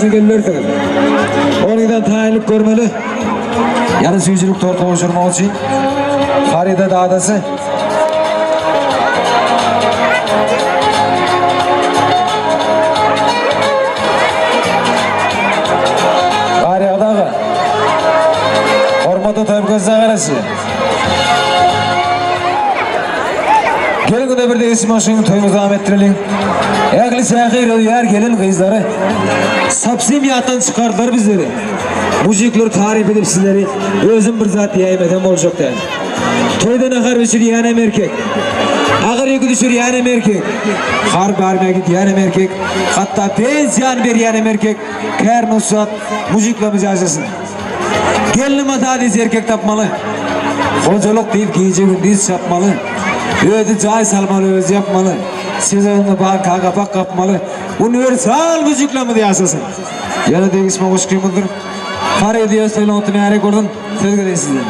daşyna gelibersiňiz. Orňydan taýynlyk görmeli. Ýaly süýjülik tort gowşurmak üçin Farida dadasy. Garýagdy aga. Hormatly toý gözde garaşýar. Geliň unda bir degişli maşynyň toýumyzy dowam etdireliň. Ähli säher öýär gelin gyzlary. Sapsim ýatdan çykardylar bizleri. Mujikler taryp edip sizleri özüm bir zat diýäýmesem boljak däl. Toýda nahar bişirýänem erkek. Agyr ýüki düşürýänem erkek. Harby armiýa gidýänem erkek. Hatda pensiýany berýänem erkek. Kärine ussat mujiklerimiz ýaşasyn. Gelni mata diýse erkek tapmaly. Hojalyk diýip gije-gündiz çapmaly. Özi jaý salmaly, özi ýapmaly. Sezonda banka gapak gapmaly. Uniwersal mujiklerimiz ýaşasyn. Ýene degişme goşgymyzdyr. Farid Diýaz Toýlaňty Märek bolsun. Söz gezegi sizde.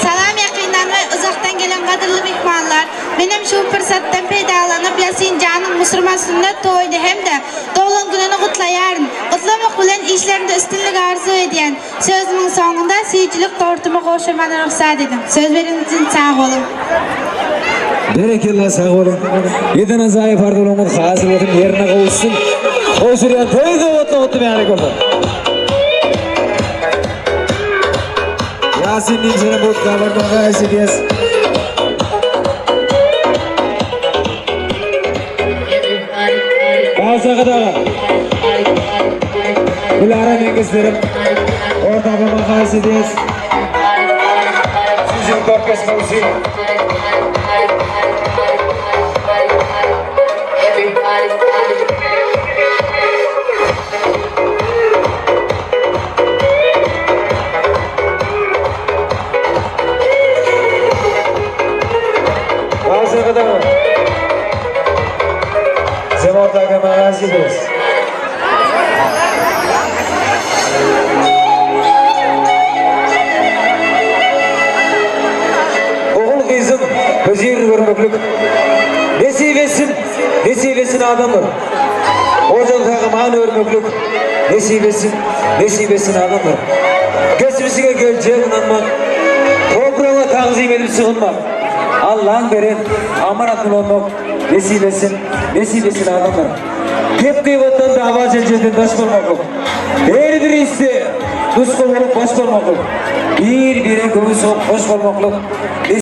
Salam ýakyndan we uzakdan gelen gadyrly myhmanlar! Menem şu pursatdan peýdalanyp Ýasin janyň musurman sünnet toýuny hem-de doglan gününi gutlaýaryn. Gutlamak bilen işlerinde üstünlik arzuw edýän. Sözümiň soňunda süýjülik tortumy gowşurmana rugsat ediň. Söz bereniňiz üçin sag boluň. Berekella sag boluň. Eden ajaýyp arzuwlaryňyz hasyl bolsun, ýerine gowuşsyn. Gowşurýan toý sowgatly gutly märek bolsun. Ýasin diýip bu gabarmaga eşidýäs. Balsagat aga. Gülara meňizlerim. Orta baba haýyş edýäs. Siziň tort kesmek üçin. Balsagat aga. Zemort aga haýyş edýäs. Ogul gyzyň hözirini görmeklik nesip etsin, nesip etsin adamlar. Ojagy sag-aman örmeklik nesip etsin, nesip etsin adamlar. Geçmişiňe geljege ynanmak, topraga tagzym edip sygynmak, Allaň beren amanatyny ulanmak nesip etsin, nesip etsin adamlar. Gep-gybatdan, dawa-jenjelden daş bolmaklyk, her bir işde nusga bolup baş bolmaklyk, bir-bire göwün sokup hoş bolmaklyk.